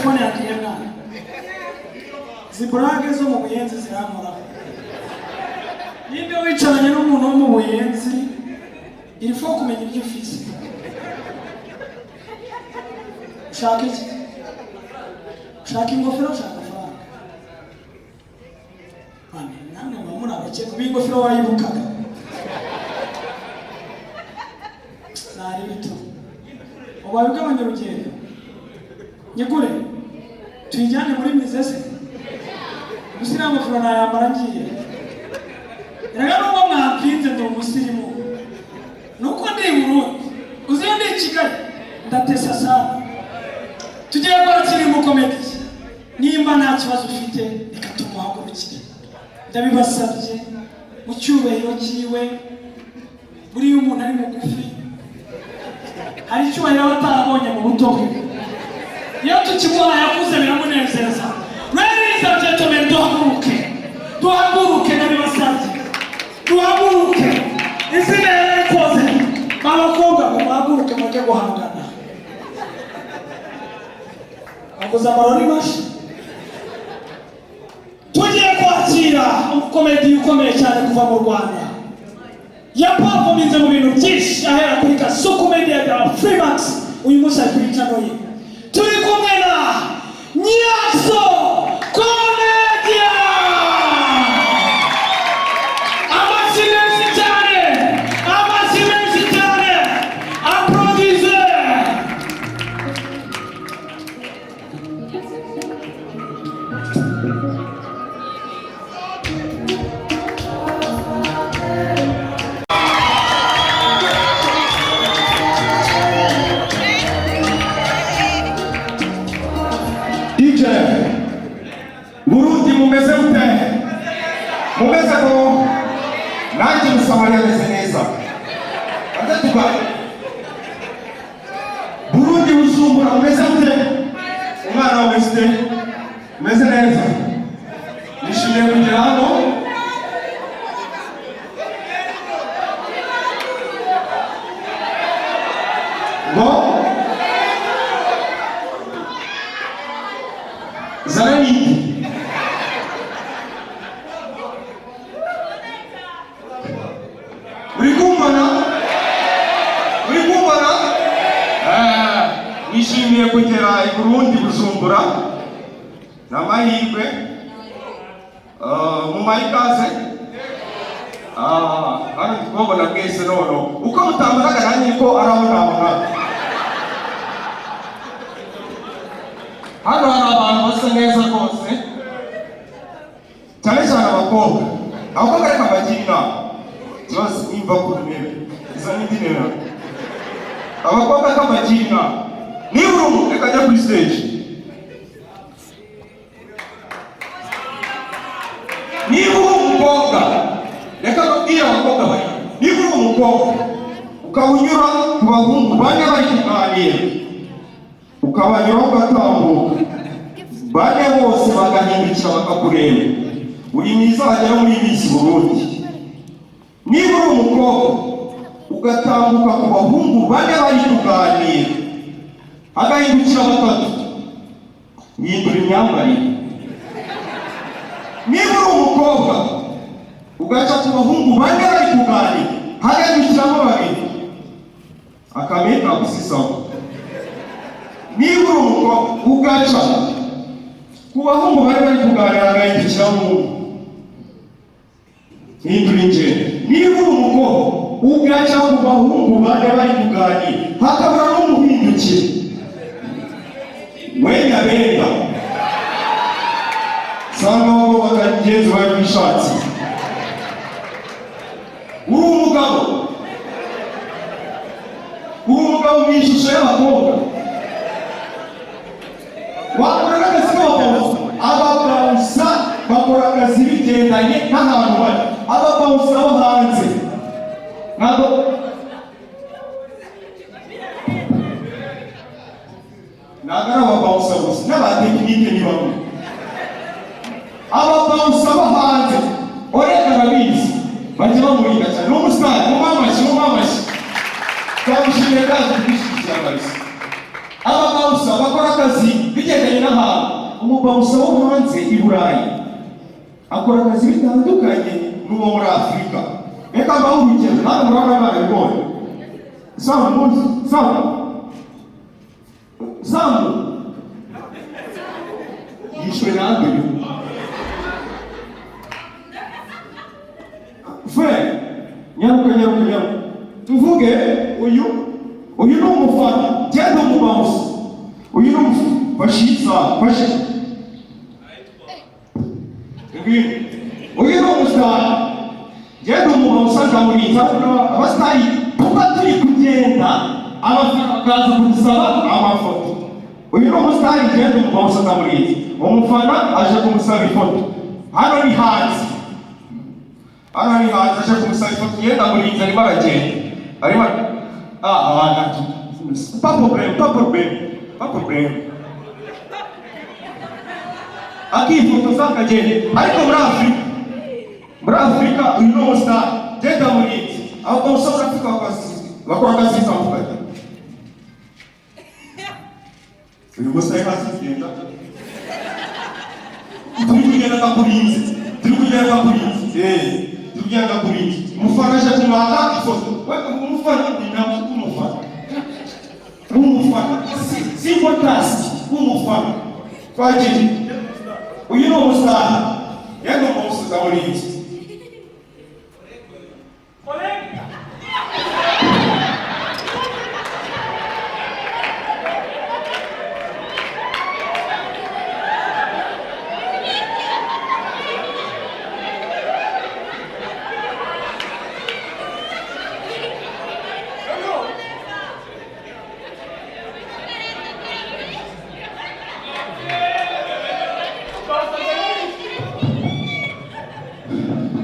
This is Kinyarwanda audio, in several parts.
Telefone yagiye mwana. Izi burage zo mu Buyenzi zirankoraho. Nimba wicaranye n'umuntu wo mu Buyenzi, il faut kumenya ibyo ufise. Ushaka iki? Ushaka ingofero? Ushaka amafaranga? Mane, namwe muba muri abakene. Ubu ingofero wayibukaga nari bito. Ubaye ugabanya urugendo, nyigure tuyijyane muri mizese. Umusirimu, ngofero nayambara ngiye. Erega nubwo mwampinze, ndi umusirimu, nuko ndi i Burundi. Uzi iyo ndi i Kigali ndatesa sana. Tugiye kwakira umukomediye. Nimba nta kibazo ufite, reka tumuhagurukire. Ndabibasabye mu cyubahiro cyiwe. Buriya umuntu ari mugufi, hari icyubahiro aba atarabonye mu buto bwe. Iyo tukimuha yakuze, biramunezeza. Ladies and gentlemen, duhaguruke, duhaguruke, ndabibasabye, duhaguruke. Izina yararikoze. Abakobwa ngo muhaguruke, mujye guhangana. Baguze amarori mashya. Tugiye kwakira umukomedi ukomeye cyane kuva mu Rwanda. Yapafominze mu bintu byinshi, ahera kuri Kasuku Media ya Freemax. Uyu munsi ari kuri channel ye. Turi kumwe na Nyaxo Comedian. Amashyi menshi cyane, amashyi menshi cyane, applaudissez. DJ Burundi, mumeze mute? Mumeze ko nanjye Musamariya ameze neza. Banze tugaye Burundi, Bujumbura, mumeze mute? Umwana wese mumeze neza? Nishimiye kugera hano. Ngo zana niki? Uri kumbona? Uri kumbona? Ah, nishimiye kugera i Burundi, Bujumbura. Ni amahirwe. Ah, mumpaye ikaze. Ah, hano ndi kubabona mwese noneho uko mutambonaga, nanjye ko ari aho nabona. Hano hari abantu basa neza rwose, cyane cyane abakobwa. Abakobwa, reka mbagire inama. Ikibazo nimba ku ntebe izo n'indi ntebe. Abakobwa, reka mbagire inama. Niba uri umuntu, reka njya kuri stage. Niba uri umukobwa, reka mbabwire abakobwa bari, niba uri umukobwa ukaba unyura ku bahungu bane bari kuganira, ukabanyuraho ugatambuka, bane bose bagahindukira bakakureba, uri mwiza wagera muri Miss Burundi. Niba uri umukobwa ugatambuka ku bahungu bane bari kuganira, hagahindukira batatu, hindura imyambarire. Niba uri umukobwa ugaca ku bahungu bane bari kuganira, hagahindukiramo babiri, akameka gusisaho. Niba uri umukobwa ugaca ku bahungu bari bari kuganira, hagahindukiramo umwe, hindura ingendo. Niba uri umukobwa ugaca ku bahungu bane bari kuganira, hakabura n'umuhindukira, wenda benda sanga abo bakagenzi bari bishatse. Uri umugabo, uri umugabo mu ishusho y'abakobwa, wakora n'akazi k'abagabo. Ababawusa bakora akazi bigendanye n'ahantu bari. Ababawusa bo hanze ntabwo ari ababawusa gusa, n'abatekinike ni bamwe. Ababawusa bo hanze, orega arabizi, bajya bamurinda cyane. Ni umusitari. Mumuhe amashyi, mumuhe amashyi. Twamushimiye kandi tubishyigikira kabisa. Ababawusa bakora akazi. Bigendanye n'ahantu, umubouncer wo hanze i Burayi akora akazi bitandukanye n'uwo muri Afurika. Reka mbahe urugero. Hano murabona barabibonye. Samu muzi Samu, Samu yishwe nande uyu? Frère, nyaruka, nyaruka, nyaruka. Tuvuge uyu ni umufana, genda umubouncer. Uyu ni umufana, fashiza, fashi. Ngwino. Uyu ni umustar, genda umubouncer, nzamurinza. Abasitari tuba turi kugenda, abafana bakaza kudusaba amafoto. Uyu ni umusitari, genda umubouncer, ndamurinza. Umufana aje kumusaba ifoto. Hano ni hanze, hano ni hanze. Aje kumusaba ifoto, ngenda ndamurinza, arimo aragenda, arimo ah, pas problème, pas problème, pas problème, akifotoza akagenda. Ariko muri Afurika, uyu ni umusitari, genda murinzi. Ababouncer muri Afurika bakora akazi bitandukanye. Uyu musitari hasi kugenda, turi kugenda ndakurinze, turi kugenda ndakurinze, turi kugenda ndakurinze. Umufana aje kumwaka ifoto. We umufana ni ntabwo umufana, umufana simple task, umufana twagiye. Uyu ni umusitari, yego, umusiza ndamurinze. Kolega.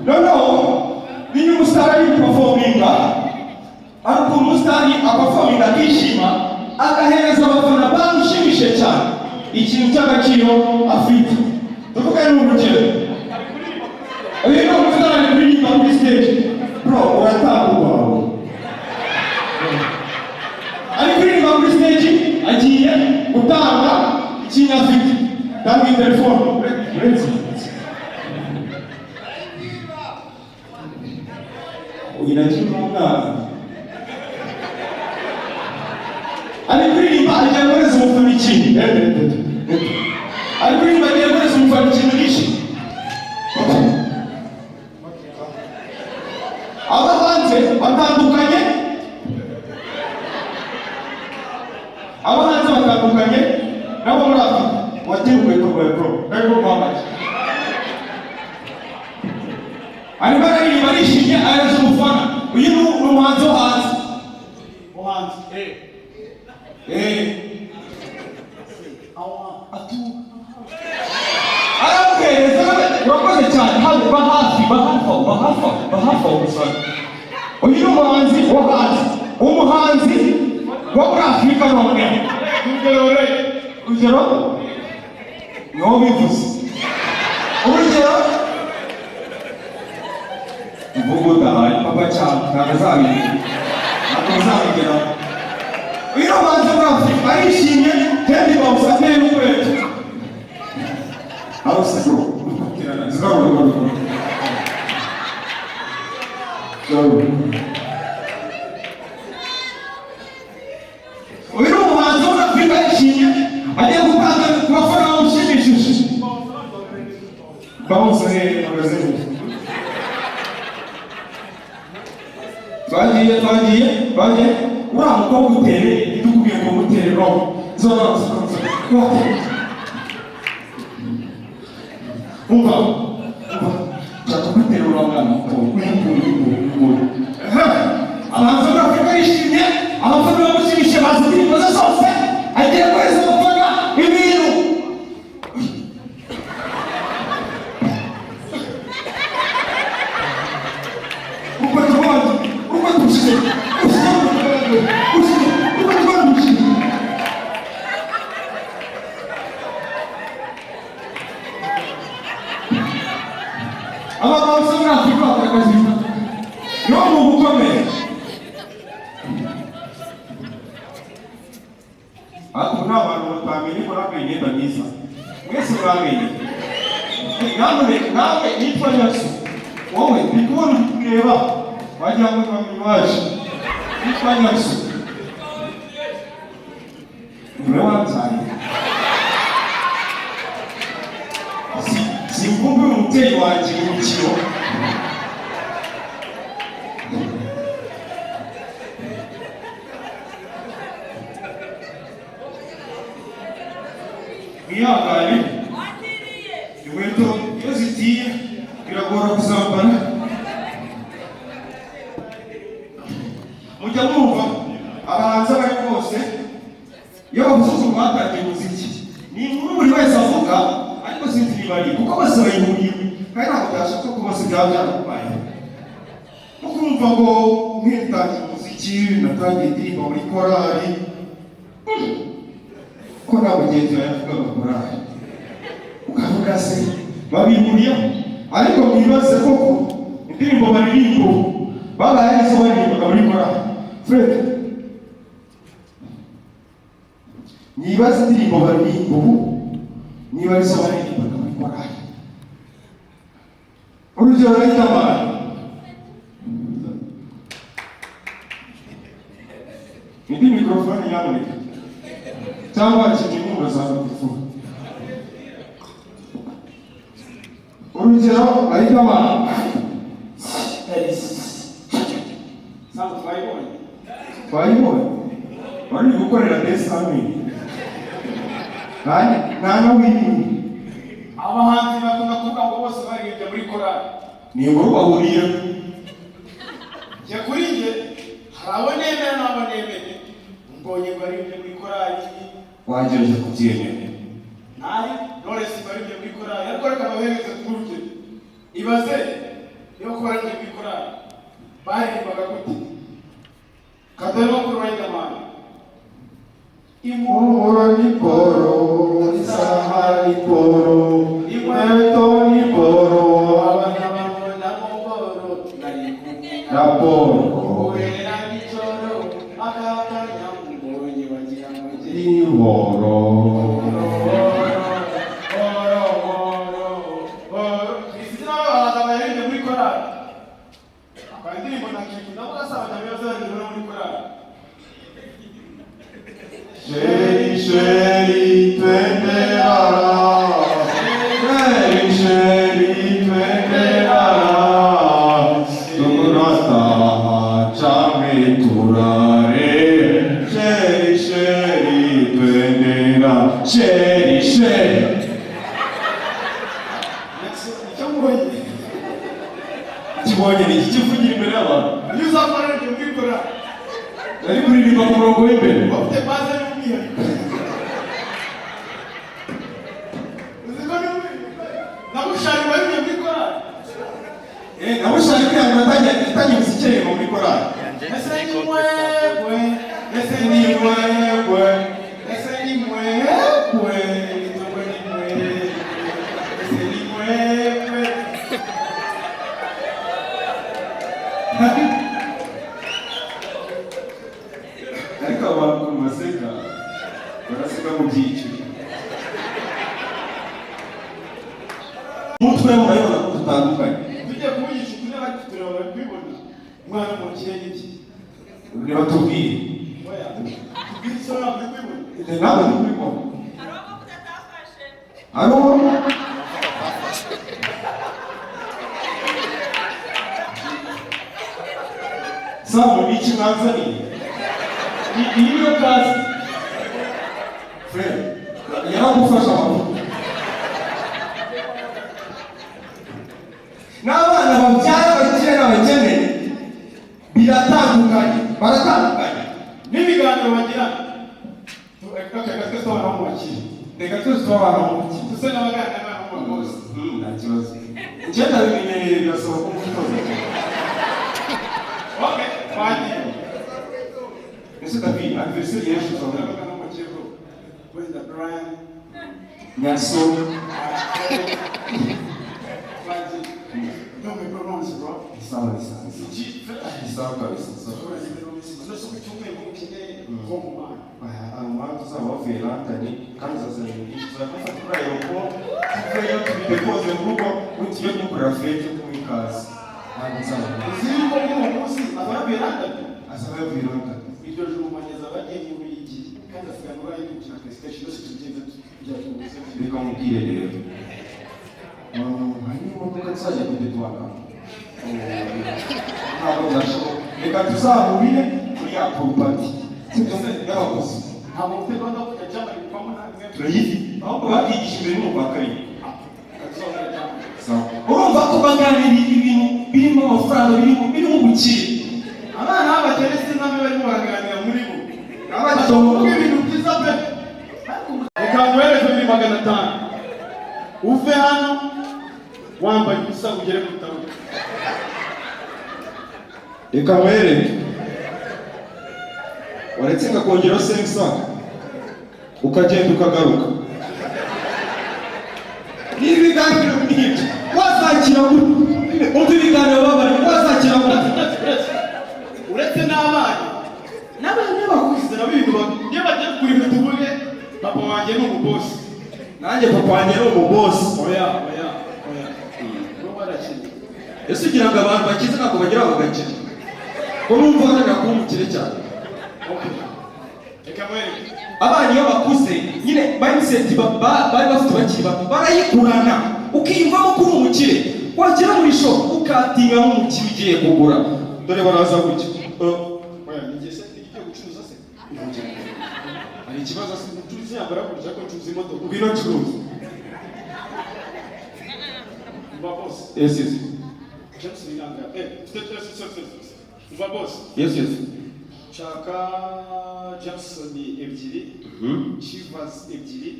Noneho niyo umusitari ari guperforminga, ari ukuntu umusitari aperforminga akishima, agahereza abafana bamushimishije cyane ikintu cy'agaciro afite. Tuvuge ni urugero, uyu ni umusitari ari kuririmba kuri stage. Bro, uratanga urwawe. Ari kuririmba kuri stage, agiye gutanga ikintu afite. Tanga iyi telefone uretse uyu nakiri umwana. Ari kuririmba, agiye guhereza umufana ikintu. Ari kuririmba, agiye guhereza umufana ikintu nyinshi. Aba hanze batandukanye, abo hanze batandukanye nabo muri Afurika. Wateye urukweto rwawe, bro, kari kwambaye. Arimo araririmba, arishimye, ahereza umufana. Uyu ni umuhanzi wo hanze. Muhanzi. Eh. Awa atu. Aramuhereza, urakoze cyane. Hano ba hafi, ba hafi aho, ba hafi aho, ba hafi aho gusa. Uyu ni umuhanzi wo hanze. Umuhanzi wo muri Afurika none, urugero ni wowe bivuze. Urugero imvugo udahaye papa cyane, ntabwo azabigera, ntabwo azabigeraho. Uyu ni umuhanzi wo muri Afurika, arishimye, kandi bawusateye n'urukweto. Aho se, bro? Go, go, go. Go. Uyu ni umuhanzi wo muri Afurika, yishimye, agiye gutanga ku bafana bamushimishije. Bounce ameze neza. Twagiye, twagiye, twagiye. Uriya mukobwa utere, ndikubwiye ngo mutere ro. Zo, zo, zo, zo. Umva, umva, nshaka kwiterura uriya mwana muto. Uyu nguyu, uyu nguyu, uyu nguyu. Abahanzi muri Afurika yishimye, abafana bamushimishije, bazi indirimbo ze zose, agiye guhereza abafana ibintu. Urukweto rwanjye, urukweto rushize, rushize, rushize, urukweto rwanjye rushize. nta bantu batamenye ko nambaye imyenda myiza. Mwese muramenye. Nyamuneka nawe nitwa Nyaxo. Wowe ndi kubona uri kureba wagira ngo ni iwacu. Nitwa Nyaxo. Niwe wabyaye. Simkumbuye umubyeyi wanjye mu mikino. Mwihangane, inkweto iyo zitiye biragora kuzambara. Mujya mwumva abahanzi abo ari bo bose iyo bavuze ukuntu batangiye umuziki, ni inkuru buri wese avuga, ariko sinzi niba ari kuko bose bayihuriye, kandi ntabwo byashoboka ko bose byaba byarakubayeho. No kumva ngo nkitangira umuziki natangiye indirimbo muri korali, ko nta mugenzi wawe yavugaga korali, ukavuga se babihuriyeho. Ariko mwibaze koko indirimbo baririmba ubu babaye arizo baririmbaga muri korali. Fred, mwibaze indirimbo baririmba ubu niba arizo baririmbaga muri korali. Urugero, Riderman. Indi mikorofone nyamuneka, cyangwa hakeneye inkunga za mikorofone. Urugero, Riderman. Ntabwo twayibonye. Twayibonye, wari uri gukorera desami nta n'uwiyini. Abahanzi bakunda kuvuga ngo bose baririmbye muri korali. Ni inkuru bahuriyeho. Njye kuri njye hari abo nemera n'abo nemeye. Mbonye ngo aririmbye muri korali. Wagerageza kubyemera. Ntari Knowless baririmbye muri korali, ariko reka bahereze kuri urugero. Ibaze niba ko baririmbye muri korali baririmbaga gute? Kadero kuri Riderman. Impumuro ni poro, isaha ni poro, inkweto ni poro, Abana babona mu boro nari kumwe raporo kubera nijoro akakanya mbonye bagira ngo njye ni poro. Oro, oro, oro. Kristina baza baririmbye muri korali. Akora indirimbo na kintu ndavuga asaba cyane bazaririmba no muri korali. Chérie, chérie, twende lala. Chérie, chérie, twende lala. Tunataha change turare. Chérie, chérie, twende lala. Chérie, chérie. Icyo mbonye. Kibonye ni iki kivugira imbere y'abantu? Iyo uzakora aririmbye muri korali. Ari kuririmba ku murongo w'imbere. Bafite baze y'umwihariko. Uzi ko ni na Bushali baririmbye muri korali. Eh, nawe ushaka kugira ngo atangiye umuziki aririmba muri korali. Ese ni mwebwe, ese Ni ni mwebwe. Ese ni mwebwe, itongwe ni mwebwe, ese ni mwebwe. Ariko abantu ukuntu baseka, baraseka mu byiciro. Umutwe murabibona ko dutandukanye. Tujye kuvugisha ukuri, abatureba bari kubibona. Umwana w'umukire n'iki? Niba tubwire. Oya, tubwire icyo ntabwo uri kubibona. Ntabwo ndi kubibona. Hariho Samu, ni iki mwanzaniye? Iyi niyo kazi. Fred yaragufasha amavuta. N'abana babyara abakire n'abakene biratandukanye, baratandukanye. N'ibiganiro bagirana. Reka twese tubana mu bakire. Reka twese tubabana mu mukino. Dusa n'abaganira n'abana mu bose. Nta kibazo, njye ndabimenyereye, birasaba ko umutoza. Okay, twagiye. Ese David, anniversaire y'ejo uzabona? Turavuga n'umukire bro. Wenda Brian. Nyaxo. Twagiye. Don't make pronounce, bro. Sawa, sawa, sawa. G. Sawa kabisa, sawa. None se ku cyumweru ukeneye nko mu mana? Umuhanda uzaba wavuye London kandi uzazana ibintu byinshi, tuzafata kuri aéroport, tuveyo tubidepoze mu rugo, ubundi tujye kumukorera fête, kumuha ikaze. Ntabwo nzaba Uzi yuko muri uwo munsi azaba yavuye London? Azaba yavuye London. Iryo joro umugezi aba agiye mu Bubiligi kandi asigaye muri ayo gukina PlayStation yose, tugenda tujya tubuze. Reka mubwire rero, hari imodoka tuzajya kudetwara, ntabwo byashoboka. Reka tuzahurire kuri ya pool party, sibyo, y'abakozi. Ntabwo mufite gahunda yo kujya Germany kwa munani? Turayifite, ahubwo babyigisha imbere mu kwa karindwi. Tuzahurira Germany. Sawa. Urumva ko baganiriye ibintu birimo amafaranga, birimo ubukire. Abana b'abakene sinzi barimo baraganira muri bo. Abakene. Kuvuga ibintu byiza pe. Reka nguhereze 200,000, uve hano wambaye ubusa ugere ku bitaro. Reka nkwereke, waretse ngakongeraho 500, ukagenda ukagaruka. Ni ibiganiro nk'ibyo wazakira gute? Umva ibiganiro babari, wazakira gute? Uretse n'abana, n'abana bakuze nabo ibintu iyo bagiye kugura ibintu, tuvuge papa wanjye ni umubosi. Nanjye papa wanjye ni umubosi. Oya, oya, oya, bo barakennye. Ese ugira ngo abantu bakize ntabwo bagira bagakira? Ko numva bashaka kuba umukire cyane. Okay, reka nkwereke. Abana iyo bakuze nyine, mindset bari bafite bakiri bato barayikurana, ukiyumvamo ko uri umukire, wagera muri shop ukatinga nk'umukire ugiye kugura. Dore baraza gutya. Oya, ni njye se igiye gucuruza se? Hari ikibazo se? Umucuruzi yambara gutya ko ncuruza imodoka? Ngwino ncuruza. Umva boss. Yes. James Binanga, umva boss. Yes. Nshaka Jameson ebyiri, Chivas ebyiri,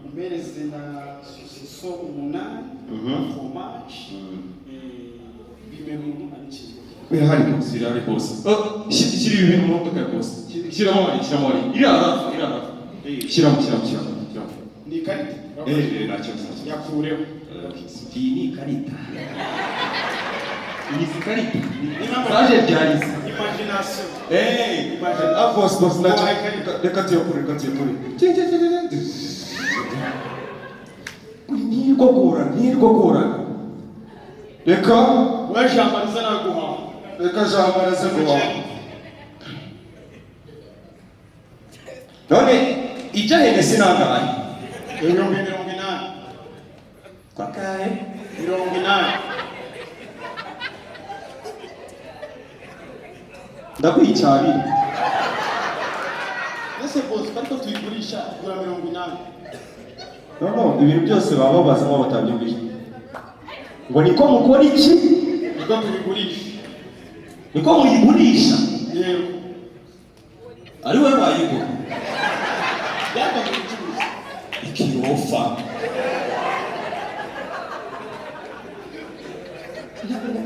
umpereze na sosiso umunani, na fromage, bimerunu anikingo. Birahari rwose, birahari rwose. Shyira ibi bintu mu modoka rwose. Shyiramo hariya, shyiramo hariya. Iriya rafu, iriya rafu. Shyiramo, shyiramo, shyiramo, shyiramo. Ni ikarita? Eh, nta kibazo, nta kibazo. Yakureho. Iyi ni ikarita, iyi si ikarita zaje ryarize. Imagination. Eh, ah, boss, boss, ntacyo. Reka tuyakure, reka tuyakure. Ntirwo gora, ntirwo gora. Reka Wowe jambo riza nawe guhaha. Reka jambo araze guhaha. None ijya Hennessy nangahe? 80,000. Kwakahe? 80. Ndaguha icyabiri. Ese boss, ariko tuyigurisha igura 80. No, ibintu byose baba babaza nkaho batabyumvise. Ngo niko mukora iki? Niko tubigurisha. Niko muyigurisha? Yego. Ari wowe wayigura? Byatanze ubucuruzi. Ikirofa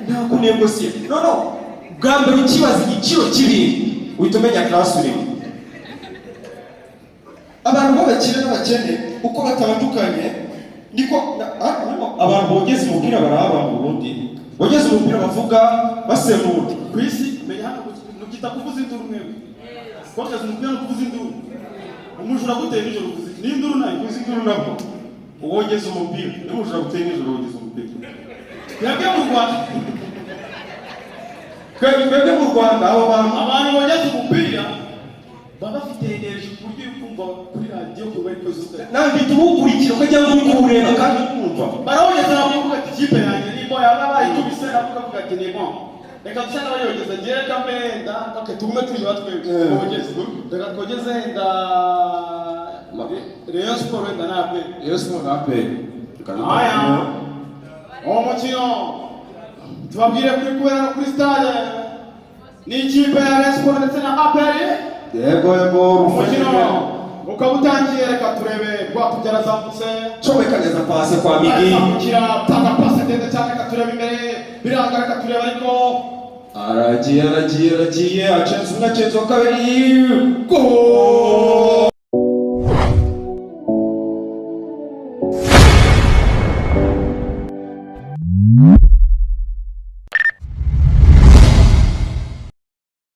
nta kunegosiye. No, bwa mbere ukibaza igiciro cy'ibintu uhita umenya class urimo. Abantu b'abakire n'abakene uko batandukanye niko abantu bogeza umupira barahaba mu Burundi, bogeza umupira bavuga basemura. Ku isi menya hano nubyita kuvuza induru. Mwebwe kogeza umupira no kuvuza induru, umujura aguteye nijoro uvuza iki? Ni induru nayo. Kuvuza induru nabwo wogeza umupira, niba umujura guteye nijoro wogeza umupira. Twebwe mu Rwanda Twebwe mu Rwanda abo bantu abantu bogeza umupira baba bafite energy ku buryo uri kumva kuri radiyo ko bari kuzuka. Nawe uhita uwukurikira ukajya ngo uri kuwureba kandi kumva. Barawogeza bavuga ati ikipe yanjye ni bo, yaba bayikubise nabo ukavuga ati ni bon, reka dusa n'abayogeza. Ngewe reka mbenda, okay, tugume tureba twebwe. Twogeze, reka twogeze wenda Rayon Sport, wenda na APR. Rayon Sport na APR. Aya, uwo mukino tubabwire kuri kubera no kuri stade ni ikipe ya Rayon Sport ndetse na APR. Yego. Umukino ukaba utangiye, reka turebe. Rwatubyaye arazamutse. Comeka neza pase kwa Migi. Arazamukira, tanga pase ndende cyane, reka turebe imbere, biranga, reka turebe ariko. Aragiye, aragiye, aragiye, acenze umwe, acenze uwa kabiri, gol!